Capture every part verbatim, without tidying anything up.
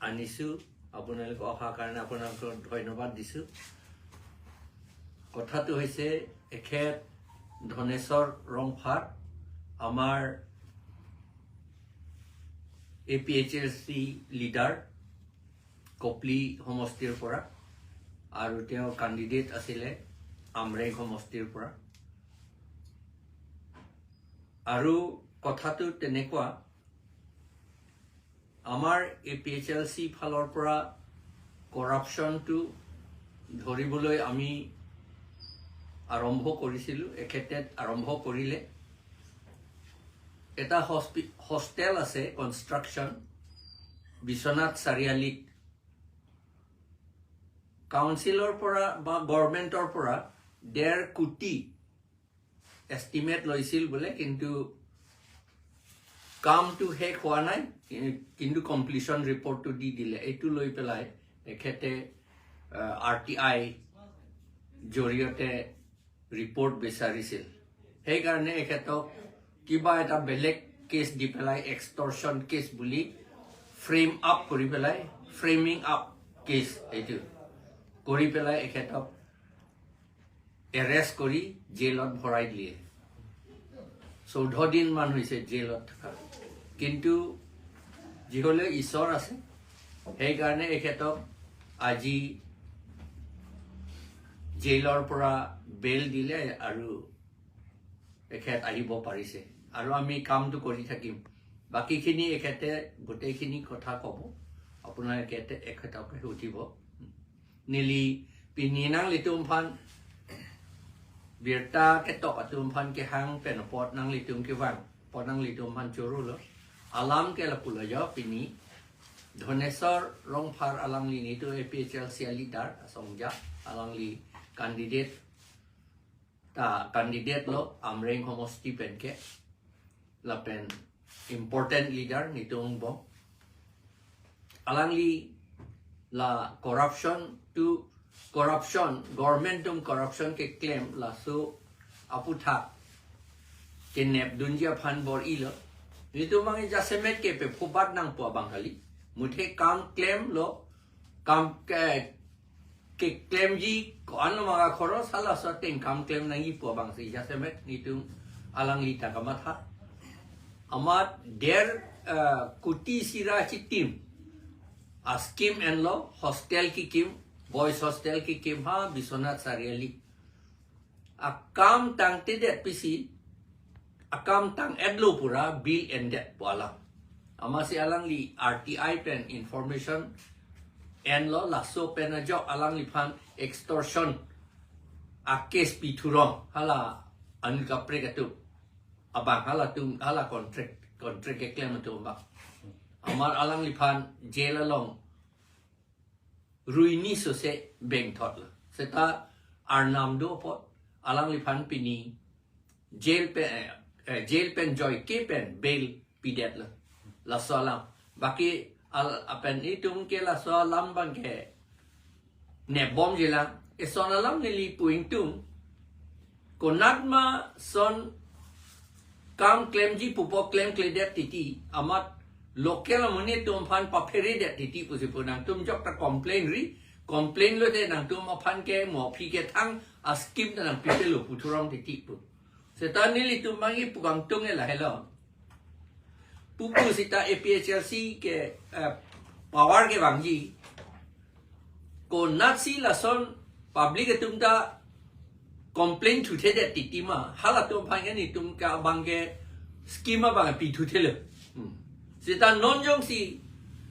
আনিছো, আপোনালোকে অহাৰ কাৰণে আপোনালোকক ধন্যবাদ দিছো। কথাটো হৈছে, এখেত ধনেশ্বৰ ৰংফাৰ, আমাৰ এ পি এইচ এল চি লিডাৰ, কপলি সমষ্টিৰ পৰা, আৰু তেওঁ কেণ্ডিডেট আছিলে আমৰেং সমষ্টিৰ পৰা। আৰু কথাটো তেনেকুৱা, আমাৰ এ পি এইচ এল চি ফালৰ পৰা কৰাপশ্যনটো ধৰিবলৈ আমি আৰম্ভ কৰিছিলো, এখেতে আৰম্ভ কৰিলে। এটা হস্পি-, হোষ্টেল আছে কনষ্ট্ৰাকশ্যন বিশ্বনাথ চাৰিআলিত, কাউন্সিলৰ পৰা বা গভৰ্ণমেণ্টৰ পৰা ডেৰ কোটি এষ্টিমেট লৈছিল বোলে, কিন্তু কামটো শেষ হোৱা নাই, কি-, কিন্তু কমপ্লিশ্যন ৰিপৰ্টটো দি দিলে। এইটো লৈ পেলাই এখেতে আৰ টি আই জৰিয়তে ৰিপৰ্ট বিচাৰিছিল। সেইকাৰণে এখেতক কিবা এটা বেলেগ কেছ দি পেলাই, এক্সটৰ্চন কেছ বুলি ফ্ৰেম আপ কৰি পেলাই, ফ্ৰেমিং আপ কেছ এইটো কৰি পেলাই এখেতক এৰেষ্ট কৰি জেলত ভৰাই দিলে। চৈধ্য দিন মান হৈছে জেলত থকা। কিন্তু যি হ'লেও ঈশ্বৰ আছে, সেইকাৰণে এখেতক আজি জেলৰ পৰা বেইল দিলে আৰু এখেত আহিব পাৰিছে। আৰু আমি কামটো কৰি থাকিম। বাকীখিনি এখেতে গোটেইখিনি কথা ক'ব, আপোনালোকে এখেতকে সুধিব। Neli pini nanglitum aphan birta ketok atum aphan kehang pen apot nanglitum kevang apot nanglitum aphan choro lo. Alam ke lapulo jo, pini Dhoneswar Rongphar alangli netum A P H L C a leader asong ja, alangli candidate ta candidate lo Amreng homosti pen ke, lapen important leader netum angbong. Alangli la corruption to corruption, government atum corruption keklem laso aputhak kenep dunji aphan bor-ilo. Netum abang jasemet ke pe phobat nangpo abang kali. Muthe kam klemlo, kam ke keklemji ko-an lo maka khoros halaso ateng kam klem nangji pu abangsi jasemet netum alangli ta kamatha. Amat der, eh, kuti sira chitim a scheme enlo, hostel kekim, boys hostel kekim ha Biswanath Chariali. Akam tangtedet pisi, akam tang-etlo pura bill endet pu alam. Amatsi alangli R T I pen information enlo, laso pen ajok alangliphan extortion a case pithurong hala Anil Kaprek atum abang, halatum hala contract, contract keklem atum abang. Amat alangliphan jail along ruini sose bengthotlo. Seta arnam do apot alangliphan pini jail pen, eh, eh, jail pen joike pen bail pidetlo. Laso alam. Baki al apen itum ke laso alam abang ke nebomjilang. Eson alam neli pu ingtung. Konatma son kam klemji pupo klemkledet titi, amat local amonit atum aphan papheredet titi pusi pu nangtum jokta complain ri, complain lote nangtum aphan ke mo aphi kethang a scheme ta nangpipelo puthurong titi pu. Seta nelitum abang ipu kangtung e lahelo. Pupu seta A P H L C ke, eh, power kevangji. Konatsi lason public atum ta complain thuthedet titi ma, halatum aphan ke netum ke abang ke scheme abang pithuthelo. Hmm. Seta non jongsi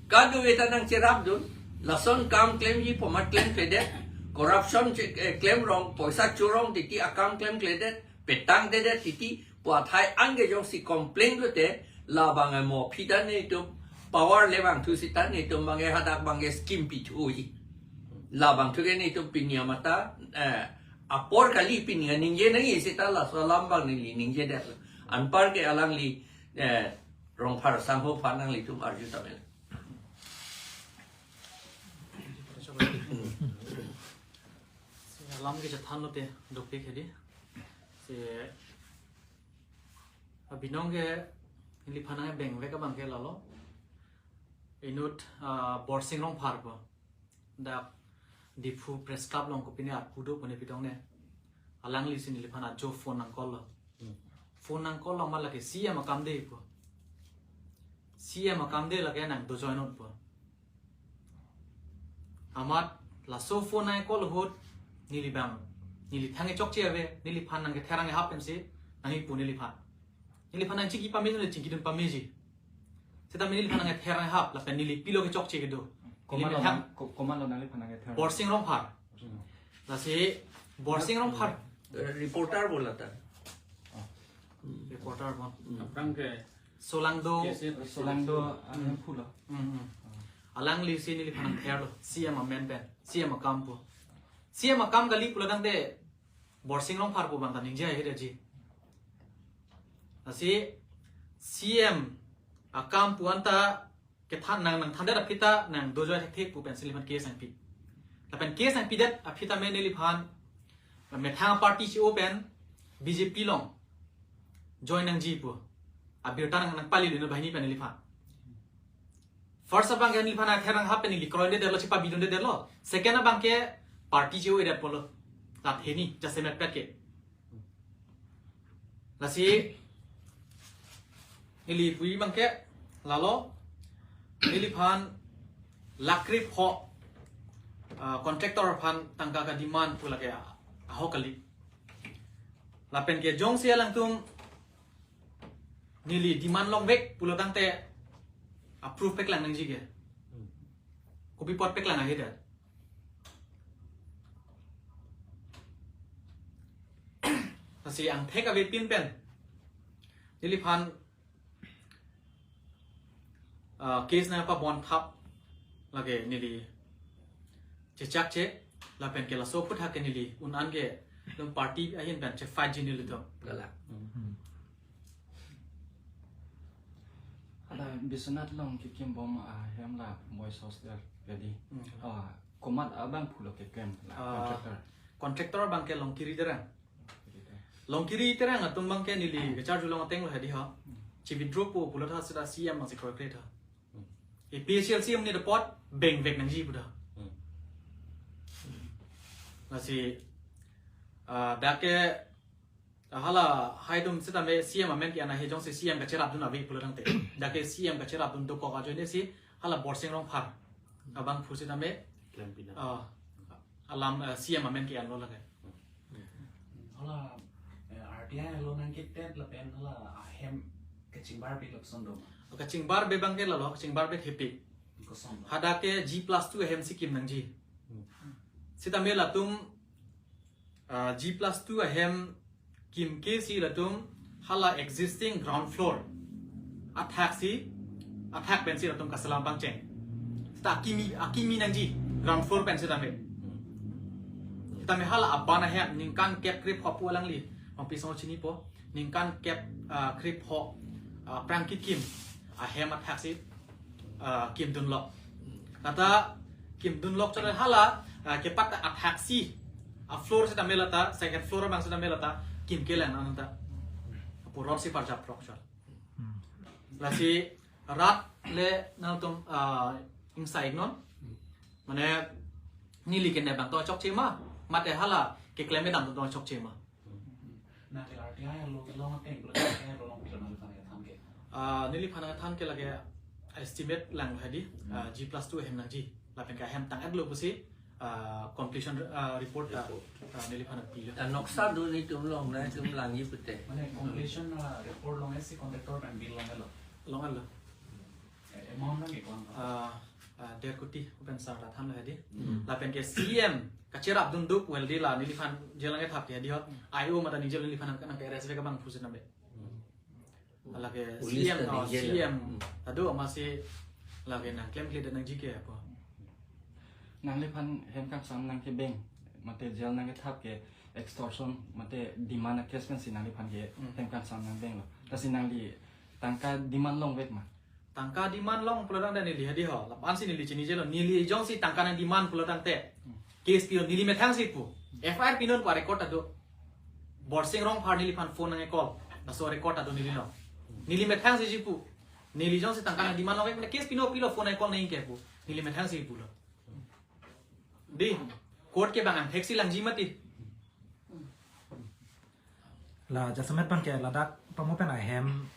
kadokave ta nangcherapdun, lason kam klemji pu amat klemkledet, corruption che-, eh, klemrong, poisa chorong titi akam klemkledet, petangtedet titi, pu athai anke jongsi complain lote, labang mo aphi ta netum power le vangthu seta netum abang ke hadak abang ke scheme pithuji. Labangthu ke netum pini amat ta, eh, apor kali pini ningje nangji seta laso alam abang neli ningjedet. Anpar ke alangli, eh, Rongphar sangho aphan nanglitum arju tame. Alam kechethan lote dopik hedi. Si abinong ke neliphan nangkebengvek abang ke lalo. Inut, ah, Borsing Rongphar po. Dak Diphu Press Club along kopine arpu do pone pitong ne. Alanglisi neliphan ajo phone nang call lo. Hmm. Phone nang call lo amat lake C M akam de po. C M akam de lake nang dojoi non po. Amat laso phone nang call ahut neli bang, neli thang chokche ave, neliphan nang kether nanghap pensi nang ipu neliphan. Neliphan nang chingki pame, neli chingki dun pameji. Seta neliphan nang kether nanghap, lapen neli pilo kechokche kedo. Neli Komatlo methang nang, ko-, komatlo nangliphan nang kether? Borsing Rongphar. Hmm. Lasi Borsing Rongphar. Reporter bola ta. Reporter bon. Hmm. Aphrang ke Solangdo. Yes, yes. Solangdo, ah, Hmm. Phulo. Hmm, hmm. Alanglisi neliphan nang therlo. C M amen pen. C M akam po. C M akam kali pulo tangte Borsing Rongphar po bang ta ningje hai ji. Lasi C M akam pu anta kethan nang, nang thandet aphi ta nang dojoi thekthe pu pensi neliphan case nangpi. Lapen case nangpidet aphi tame neliphan methang party si-o pen B J P along join nangji pu abirta nang, nang pali lino banghini pen neliphan. First abang ke neliphan nang kether nanghap pen neli kroidedetlo, chepabidundedetlo. Second abang ke party si-o-edet pulo. Tat heni, jasemet pet ke. Lasi neli pu abang ke lalo, neliphan lakh krepho, ah, contractor aphan tangka ka-demand pu lake ahok kali. Lapen ke jongsi alangtum neli demand longvek pulo tangte approve peklang nangji ke. Hmm. Kopi apot peklang ahe da. Lasi angthek avepin pen neliphan, ah, case nangpabon thap lake neli chechakche, lapen ke laso aphuthak ke neli un-an ke dum party ahin pen chefight ji nelitum. Gala. Hmm. Hala Biswanath along kekimbom ahem la boys hostel jadi. Hmm. Ah, komat abang phulo keklem la Ah, contractor? Contractor abang ke Longkiri Terang. Longkiri Terang atum abang ke neli kecharjulong ateng lo hedi ha. Hmm. Chi-withdraw po pulo tha seta C M abang si kroikre tha. Hmm. APHLC amni depot bengvek nangji pu da. Hmm. Lasi, ah, dak ke, ah, hala haidum sitame C M amen ke-an ahe jongsi C M kacherapdun ave pulo tangte. Dak ke C M kacherapdun dokok ajoine si hala Borsing Rongphar abangphu sitame, Klempinang. Ah, alam, ah, C M amen ke-an lo lake. Hala, eh, R T I along nangketet lapen hala ahem kachingbarbe lokson do ma? Kachingbarbe abang ke lalo, kachingbarbe thepi. Kosonlo? Hadak ke G plus two ahem si kim nangji. Hmm. Sitame latum, ah, G plus two ahem kimke si latum hala existing ground floor athak si, athak pensi latum kaselam pangcheng. Seta akimi, akimi nangji ground floor pen sitame. Sitame hala aban ahem ningkan kep krepho pu alangli, Rongpi asong chinipo, ningkan kep, ah, krepho, ah, aphrang kekim ahem athak si, ah, kimdunlo. Lata kimdunlo chot hala, ah, kepat athak si, a-floor sitame lata, second floor abang sitame lata kimkelang nang ta. Apuror si parjap rok chot. Hmm. Lasi rat le nangtum, ah, ingsai non. Mane neli kenep abang to chokche ma, mate hala keklem kedam to chokche ma. Nang ke R T I along, along ateng, R T I along pilo nangliphan kethan ke? Ah, neliphan kethan ke lake estimate lang hedi, ah, G plus two ahem nangji. Lapen ke ahem tang-etlo pusi, ah, completion, ah, report, ah, Report. Ah, neliphan pilo. Ta noksa do netum long, netum langji pute. Mane completion, ah, report along isi contractor pen bill longlo? Longlo. Eh, amount nang ikon? Ah, ah, der koti pen sar ta thanlo hedi. Hmm. Lapen ke C M kacherapdun do well di la neliphan jail nangkethap ke hedi ho. Hmm. I O mate ningje neliphan nang, nangke-arrest abangphu sitame. Hmm. Lake Police C M, ta oh, ningje la. C M. Hmm. Tado amatsi lake nangklemkledet nangji ke apo. Nangliphan hem kangsam nangkebeng, mate jail nangkethap ke extortion, mate demand a-case pensi nangliphan ke Hmm. hem kangsam nangbenglo. Lasi nangli tangka demand longvek ma? Tangka demand long pulo tangte neli hedi ho, lapu-an si neli chinijelo, neli jongsi tangka nang demand pulo tangte. Hmm. Case pilo neli methang si pu. F I R pinon pu a-record ta do. Borsing Rongphar neliphan phone nang-call. Laso record ta do neli long. Neli methang si ji pu. Neli jongsi tangka nang demand longvek, mane case pino pilo, phone ai call nang ke pu. Neli methang si pulo. Dei, court ke bang angthek si langji mati. La jasemet bang ke ladak pamo pen ahem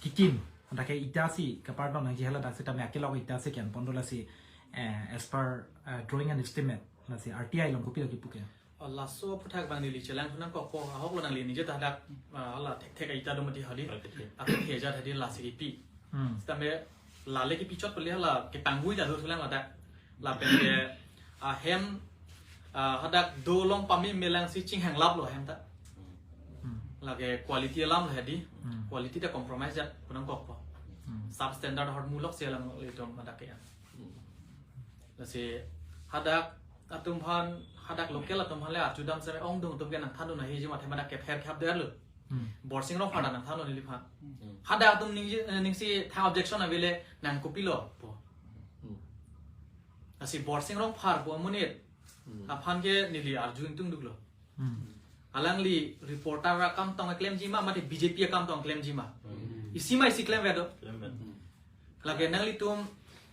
kikim, dak ke ita si kapardon nangji, haladak sitame akelok ita si ke-en pon do, lasi, eh, as per, eh, drawing and estimate, lasi R T I along kopilo kipu ke? Oh, laso aphuthak bang neli chelang thu nangkokpo, ahok lo nangli ningje ta dak, ah, hala thekthek ita do mati hali. Thekthek. Athekthek ajat hadi lasi kipi. Hmm. Sitame lale kipi chot pali hala kepanggui ta do thulang ladak. Lapen ke ahem, ah, hadak dolong pame melang si chinghang lap lo ahem ta. Hmm. Lake quality alam lo hadi. Hmm. Quality ta compromise ajat pu nangkokpo. Hmm. Substandard ahormu lok si alam lo itum hadak ke. Hmm. Lasi hadak atum aphan, hadak local atum aphan le arjudam seme ongdung atum ke nangthandun ahi jima thema dak kepher khap der lo. Hmm. Borsing Rongphar ta nangthandun neliphan. Hmm. Hadak atum ning, eh, ningsi thang objection avele nang kopilo pu. Hmm. Lasi Borsing Rongphar pu amonit. Hmm. Aphan ke neli arju ingtungduk lo. Hmm. Alangli reporter akam tong klemji ma, mate B J P akam tong klemji ma. Hmm. Isi ma isi klemvedo. Klemvet. Hmm. Lake nanglitum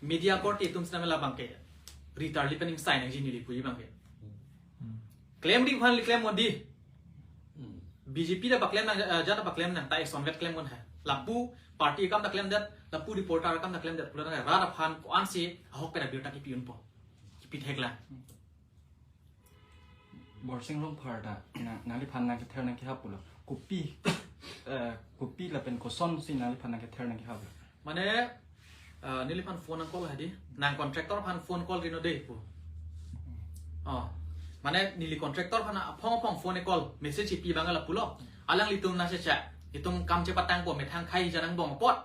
media korte atum sitame labang ke ritarli pen ingsai nangji neli puji bang ke. Hmm. Klemri aphan neli klem modi. Hmm. B J P ta paklem nang, eh, ajat ta paklem nang, ta isonvet klem kon ha. Lapu party akam ta klemdet, lapu reporter akam ta klemdet. Pulo nang rat aphan ko-an si ahok pen abirta kipi unpo. Kipi thek lang. Borsing Rongphar ta, na, nangliphan nangkether nangkehap pulo. Kopi, eh, kopi lapen kosonsi nangliphan nangkether nangkehap lo? Mane, eh, neliphan phone nang call hadi. Nang contractor aphan phone call rino dei pu. Oh. Mane neli contractor aphan aphong aphong phone call, message ipi bang lapulo. Alanglitum na checha. Itum kam chepatangpo, methang khai janang bong apot.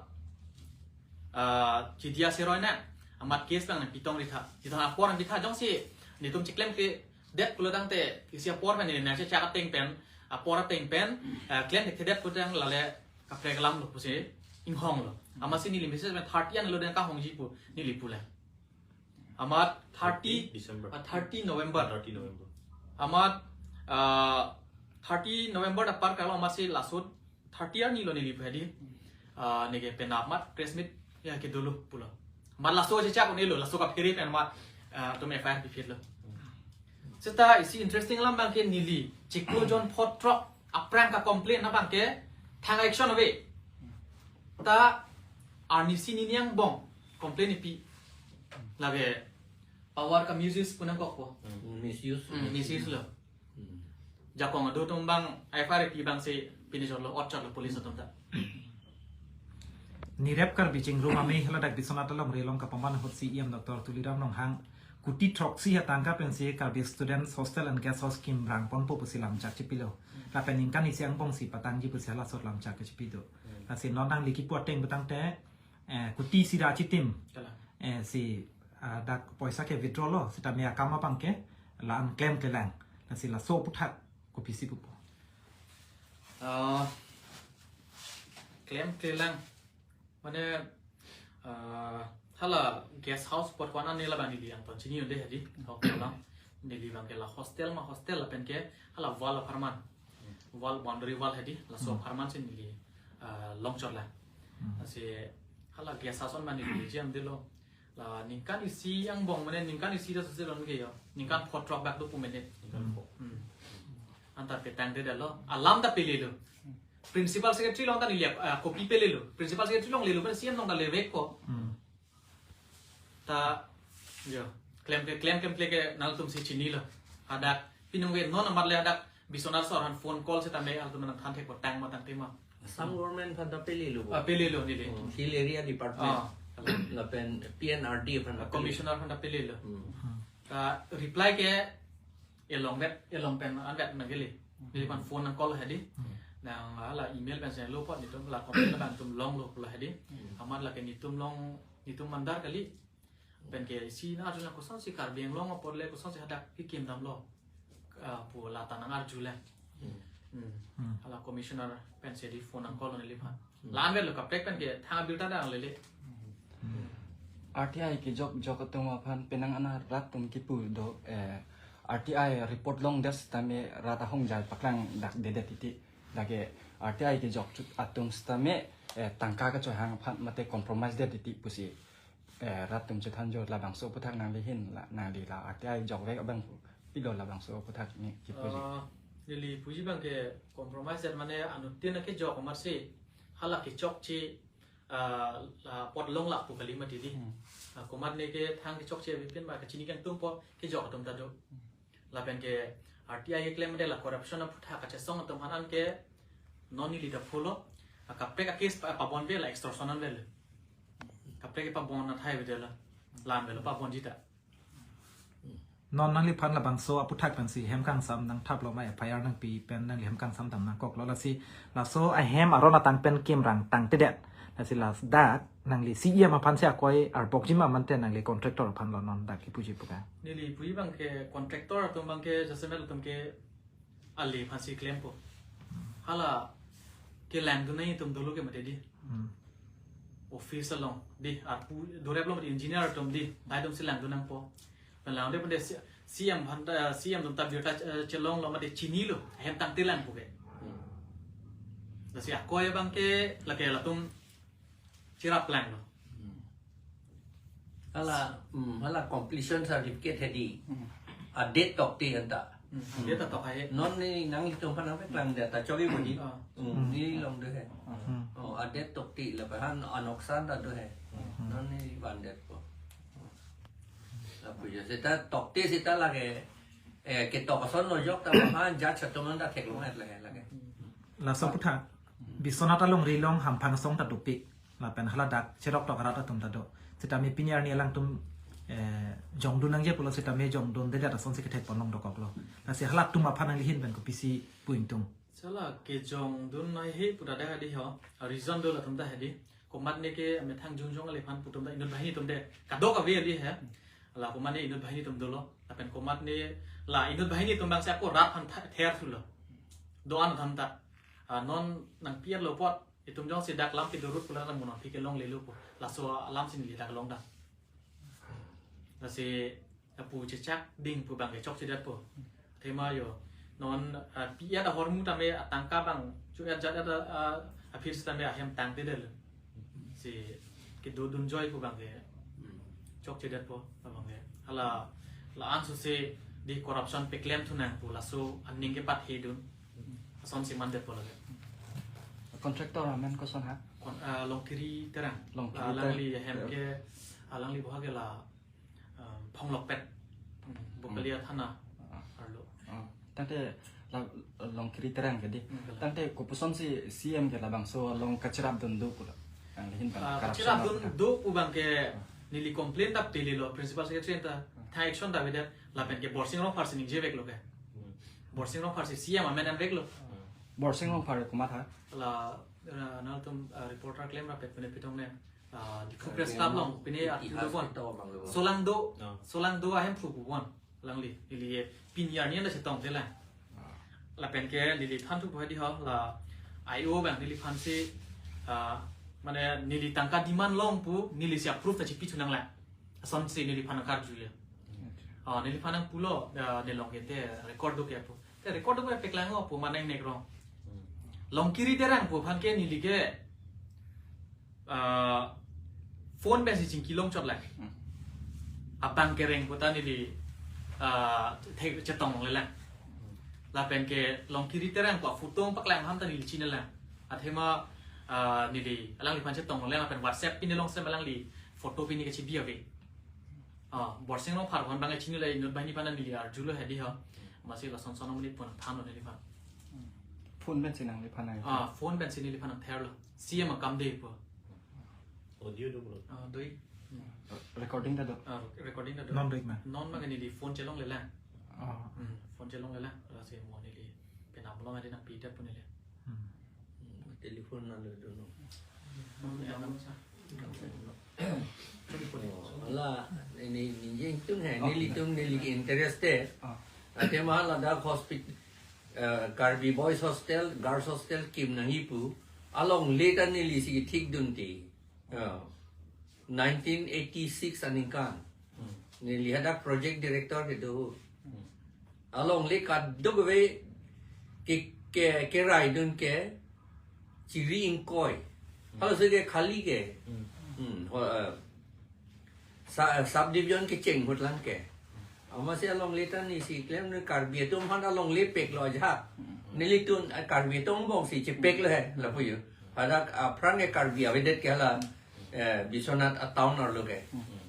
Ah, chidia seroi na, amat case bang nangpitong ritha. Ita apor nangpitha jongsi netum chiklemkledet pulo tangte, isi apor pen neli nangchechak ateng pen, apor ateng pen, eh, klemkledet pulo tang lale kaprek alam lo pusi inghong lo. Amatsi neli message pen thirty an lo den kahongji pu neli pulang. Amat thirty, December. Ah, thirty November. Thirty November. Amat, ah, thirty November ta par kalo, amatsi laso thirty arni lo neli pu hadi. Ah, neke penap amat press meet ya kedolo pulo. Amat laso chechak un-elo, laso kaphere pen amat, ah, atum F I R piphit lo. Seta isi interesting alam bang ke neli chiklo jon phot throk aphrang ka complain na bang ke thang action ave. Ta arnisi nini angbong complain ipi. Lake power ka misuse pu nangkokpo. Hmm, misuse. Hmm, misuse lo. Hmm. Jakong adu atum bang F I R ipi bang si pini chotlo, ot chotlo police atum ta. Nirep Karbi Chingrum Amei haladak Biswanath along relong kapaman ahut C E M Doctor Tuliram Ronghang kuti throksi ha tangka pensi Karbi Students Hostel and Guest House kim rang ponpo pusi lamchak chipilo. Lapen ningkan isi angbong si patangji pusi halasot lamchak kechipido. Hmm. Lasi non nangli kipu ateng pu tangte, eh, kuti isi ra chitim. Kalang. Eh, si, ah, dak poisa ke withdraw lo, sitame akam abang ke la-an klemklelang. Lasi laso aphuthak kopisi pupo? Ah, klemklelang. Mane, ah, hala guest house apot ko-an an ne labang neli angton chini unde hadi. Hok lang. Neli bang ke la hostel ma hostel lapen ke hala wall apharman. Wall, boundary wall hadi, laso Hmm. apharman si neli, ah, long chotlang. Hmm. Lasi hala guest house an ma neli jam delo. La ningkan isi angbong, mane ningkan isi ta sose lon ke yo. Ningkan phot throk bak do pu mene. Ningkan Hmm. phot. Hmm. Antar petang de dalo. Alam ta pelelo. Principal secretary along ta neli, ah, copy pelelo. Principal secretary along lelo, pen C E M along ta levek ko. Hmm. Ta, yo, klem ke, klem klemkle ke nangtum si chinilo. Hadak, pinung ke non amat le hadak, Biswanath sir aphan phone call sitame altum nangthan thek potang ma tangte ma. Assam government aphan ta pelelo bo. Ah, pelelo neli. Oh, Hill Area Department. Ah. Lapen P N R D aphan ta pelelo. Commissioner aphan ta pelelo. Hmm. Ta reply ke elong vet, elong pen anvet nangkele. Neliphan phone nang call hadi. Hmm. Nang hala email pen selo apot netum la complain la bang tum longlo pulo hadi. Hmm. Amat lake netum long, netum mandar kali. Pen ke isi nang arju nang kosonsi Karbi Anglong apor le kosonsi hadak kikim damlo. Ah, pu la ta nang arju le. Hmm. Hmm. Hmm. Hala commissioner pen si di phone nang call neliphan. Hmm. La-an vetlo kaprek pen ke thang abirta dang lele. Hmm. R T I kejok jok atum aphan penang ana rat atum kipu do, eh, R T I report longdet sitame rat ahongjai paklang dak dedet titi. Lake R T I kejok chot atum sitame eh, tangka kachoi hang aphan mate compromise det titi pusi, eh, rat atum chethan jo, labangso aphuthak nangli ahin la, nangli la R T I jokvek abang pilo labangso aphuthak ne kipuji. Ah, neli puji abang ke compromise det mane anuttin kejok amatsi hala kechokche, ah, la apot longlap pu kali mati di. Hmm. Ah, komatne ke thang kechokche avepin ba kachini kangtung apot kejok atum ta do. Lapen ke R T I keklem mate la corruption aphuthak kachesong atum aphan an ke non neli ta phulo. Ah, kaprek a-case pa, pabon avelo, extortion an avelo. Kaprek pabon athai avelo. Lam avelo pabonji ta. Non nangliphan labangso aphuthak pensi hem kangsam nangthaplo ma, F I R nangpi pen nangli hem kangsam dam nangkoklo, lasi laso ahem aron atang pen kimrang tangtedet. Lasi last dak nangli C E M aphansi akoi arbokji ma mate nangli contractor aphanlo non dak kipuji pu ke? Neli puji abang ke contractor atum abang ke jasemet atum ke ale aphansi klempo. Hala kelangdun nangji atum dolo ke mate di. Hmm. Office along di, arpu dorep along di, engineer atum di, lahai atumsi langdun nangpo. Pen langdun pen de C-, C M aphan ta, C M atum ta birta, eh, chelonglo mate chinilo, ahem tangtelang pu ke. Hmm. Lasi akoi abang ke lake latum cherap langlo. Hmm. Hala, hmm, hala completion certificate hedi. Hmm. A-date tokte anta. Hmm, a-date ta tok hai. Non ne nanglitum aphan nangpeklang det ta chokji pu di. Ah. Hmm, Hmm. ne long do he. Hmm. Oh, a-date tokte lapen anoksan ta do he. Hmm. Non ne vandetpo. Lapu jo seta tokte seta lake, eh, ketok ason lo jok ta aphan judge atum an ta theklong et lake, lake. Laso aphuthak Biswanath alongri along hamphang asong ta dopik. Lapen haladak cherok tok arat atum ta do. Sitame pini arni alangtum, eh, jongdun nangji pulo sitame jongdundedet asonsi kethek pon long dokoklo. Lasi halatum aphan nangli ahin pen kopisi pu ingtung? Sala kejongdun nangji pu ta dak di ho. Reason do latum ta hedi. Komatne ke amethang jongjong ale aphan pu atum ta inut banghini atum de. Kadokave ali he. La komatne inut banghini atum dolo. Lapen komatne la inut banghini atum abangsi ako rat aphan tha-, ther thulo. Do-an atum ta. Ah, non nangpi-etlo apot itum jongsi dak lam pidorut pu la mo non aphi kelonglelo pu. Laso alamsi neli dak longdam. Lasi lapu chechak ding pu abang ke chokchedetpo. Athema jo non, ah, pi-et ahormu tame atangka abang cho-et jat-et, ah, aphi sitame ahem tangtedetlo. Si kedodun joi pu abang ke chokchedetpo abang ke. Hala la-an sose di corruption peklem thu nang pu laso aning kepathedun. Asonsi mandetpo lake. Contractor amen koson ha? Kon-, ah, Longkiri Terang. Longkiri Terang. Alangli ahem ke, alangli boha ke la, um, Phonglokpet. Hmm, Bokalia Thana. Ah. Arlo. Ah. Tangte la Longkiri Terang ke di. Hmm, betul. Tangte kopusonsi C M ke labangso along kacherapdun do pulo? Nangli ahin abang, ah, corruption kacherapdun do pu abang ke neli complain ta pililo principal secretary ta. Hmm. Tha action ta avedet lapen ke Borsing Rongphar si ningjeveklo ke. Hmm. Borsing Rongphar si C M amen enveklo. Hmm. Borsing Rongphar komat ha? La, ah, nangtum, ah, reporter klem rapet pine pitong ne. Ah, Diphu Press Club along pine article do pon. Solangdo, ah, Solangdo ahemphu pu pon. Alangli, neli ye pini arni anta chetongtelang. Ah. Lapen ke neliphan thu pu hedi ho, la I O abang neliphansi, ah, mane neli tangka demand long pu, nelisi approve ta chipi thu nanglang. Asonsi neliphan nangkarju ya. Acha. Ah, neliphan nangpulo, ah, ne Longkiri te record do ke pu. Te record do ke peklang o pu mane nek rong. Hmm. Longkiri Terang pu aphan ke neli ke, ah, phone pensi chingki longchot lang. Hmm. Abang kereng pu ta neli, ah, the chetong longlelang. Hmm. Lapen ke Longkiri Terang pu aphoto paklang ham ta neli chinelang. Athema, ah, neli alangliphan chetong longlelang lapen WhatsApp pine long sem alangli photo pine kachibi ave. Ah, Borsing Rongphar aphan abang chinilo, inut banghini aphan neli arjulo hedi ho. Amatsi lason son amonit pon thanlo neliphan. Phone pensi nangliphan nang. Ah, phone pensi neliphan nangtherlo. C M akam de pu. Audio do pulo? Ah, doi. Hmm. Recording ta do? Ah, recording ta do. Non do ik ma? Non ma ke neli phone chelonglelang. Ah. Hmm, phone chelonglelang. Lasi mo neli penam long adi nangpidet pu neli. Hmm. Hmm, telephone nanglo do non. Hmm, ya, nang sa. Oh, hala, neli, neli jeng tun he, oh, nelitum, neli ke interest te. Ah. Athema ladak hospital, eh, Karbi Boys Hostel, Girls Hostel kim nangji pu alongle ta nelisi kethikdun ti. Ah, nineteen eighty-six aningkan. Hmm. Neli hadak project director kedo. Hmm. Alongle kadokave ke, ke, keraidun ke chiri ingkoi. Halaso ke khali ke. Hmm. Hmm, ho, eh, sa-, subdivision kecheng ahut lang ke. Amatsi alongle ta neli si klem ne Karbi atum aphan alongle peklo ajahak. Nelitum, eh, Karbi atum angbong si chepeklo he, lapu jo. Hadak, ah, aphrang ke Karbi avedet ke hala, eh, Biswanath a-town arlo ke.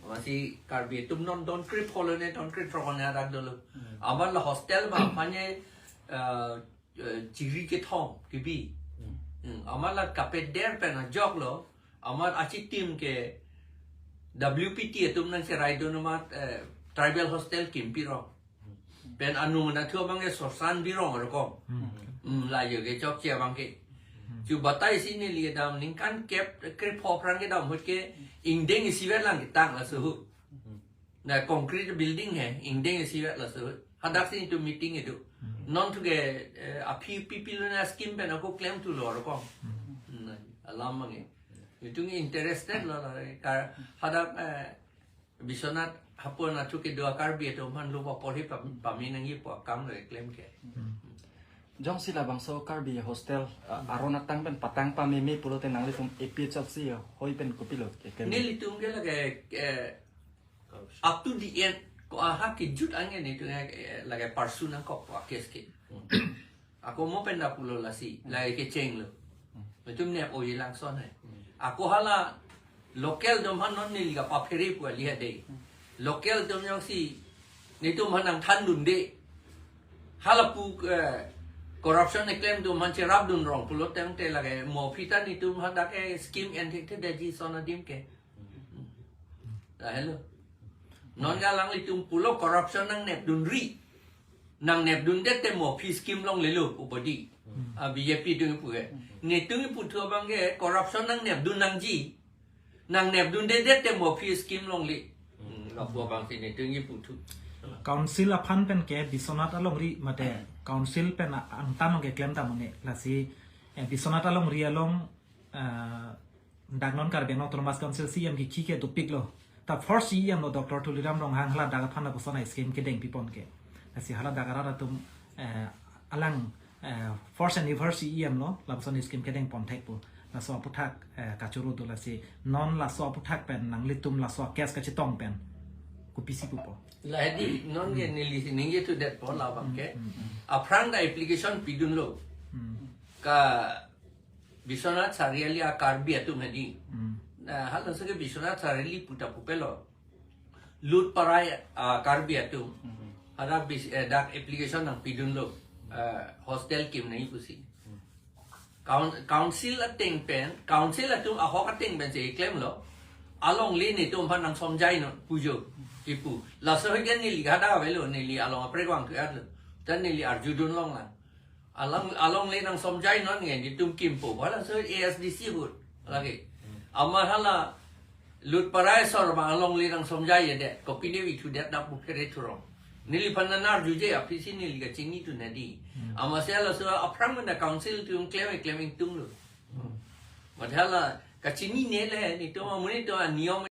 Amatsi Karbi atum non don krip holo ne, don krip throk ne hadak dolo. Amat la hostel ma aphan ye, eh, eh, chiri kethom kebi. Hmm. Hmm, amat la kapeder pen ajoklo, amat achitim ke W P T atum nangcheraido amat, eh, tribal hostel kim pirong. Pen anung anatthu abang ke sorsan birong rokom. Hmm. Hmm, la jo ke chokche abang ke. Chu batai si neli kedam ningkan kep krepho aphrang kedam ahut ke ingdeng isivet lang ketang laso ahut. Na concrete building he, ingdeng isivet laso. Hadak si netum meeting kedo. Hmm. Non thu ke, eh, aphi pipilo na scheme pen ako klemthulo rokom. Hmm. Hmm, alam abang ke. Netum interested lo la, kar hadak, eh, Biswanath hapu anatthu kedo a-Karbi atum aphan lo paporhi pam-, pame nangjipo akam lo klem ke. Hmm. Jongsi labangso Karbi hostel, ah, aron atang pen patang pameme pulote nanglitum A P H L C hoi pen kopilo ke, ke? Nelitum ke lake, eh, up to the end, ko aha kejut ange netum, eh, lake pursue nangkok ko a-case ke. Ako mo pen da pulo lasi, lake kechenglo. Netum nep-o-i langson he. Ako hala local atum aphan non neli kapaphere pu kali ha dei. Local atum jongsi netum aphan nangthandunde. Hala pu, eh, corruption keklem atum aphan cherapdun rong pulo tangte lake mo aphi ta netum hadak ke scheme en thekthe detji son adim ke. Lahelo. Non ke alanglitum pulo corruption nangnepdunri. Nangnepdundet te mo aphi scheme longlelo pu bodi. Hmm. Ah, B J P atum pu ke. Netum pu thu abang ke corruption nangnepdun nangji. Nangnepdundedet te mo aphi scheme longle. Hmm, lapu abang si netum pu thu. Council aphan pen ke Biswanath alongri mate council pen a-, angtan along keklem ta mane lasi, eh, Biswanath alongri along, eh, dak non Karbi Anglong Autonomous Council C E M kiki ke dopiklo. Ta first C E M lo Doctor Tuliram Ronghang, hala dak aphan lapuson a-scheme kedeng pipon ke. Lasi hala dak arat atum, eh, alang, eh, first and ever C E M lo, lapuson a-scheme kedeng pon thek pu. Laso aputhak, eh, kachoro do lasi non laso aputhak pen nanglitum laso case kachetong pen kopisi pupo? Lahei dei, non ke neli si ningjethudetpo labang ke. Hmm, hmm, hmm. Aphrang ta application pidunlo. Hmm. Ka Biswanath Chariali a-Karbi atum hedi. Hmm. Na, halaso ke Biswanath Chariali pu ta pupelo. Lutparai a-Karbi atum. Hmm. Hadak bis-, eh, dak application nangpidunlo. Eh, hostel kim nangji pusi. Hmm. Coun-, council ateng pen, council atum ahok ateng pen si klemlo. Alongle netum aphan nangsomjainon pu jo. Kipu. Laso ahut ke neli hadak avelo, neli along aprek vangthu-etlo. Ta neli arjudun longlang. Along, alongle nangsomjainon nge, netum kimpo. Halaso A S D C ahut. Lake. Amat hala Lutparai asor abang alongle nangsomjaijedet. Kopine vangthudet dak pu phere thurong. Neliphan nangarjuje aphi si neli kachinidun hedi. Hmm. Amatsi halaso aphrang mena council atum klem klem ingtunglo. Hmm. Mate hala kachinine le netum amonit atum aniyom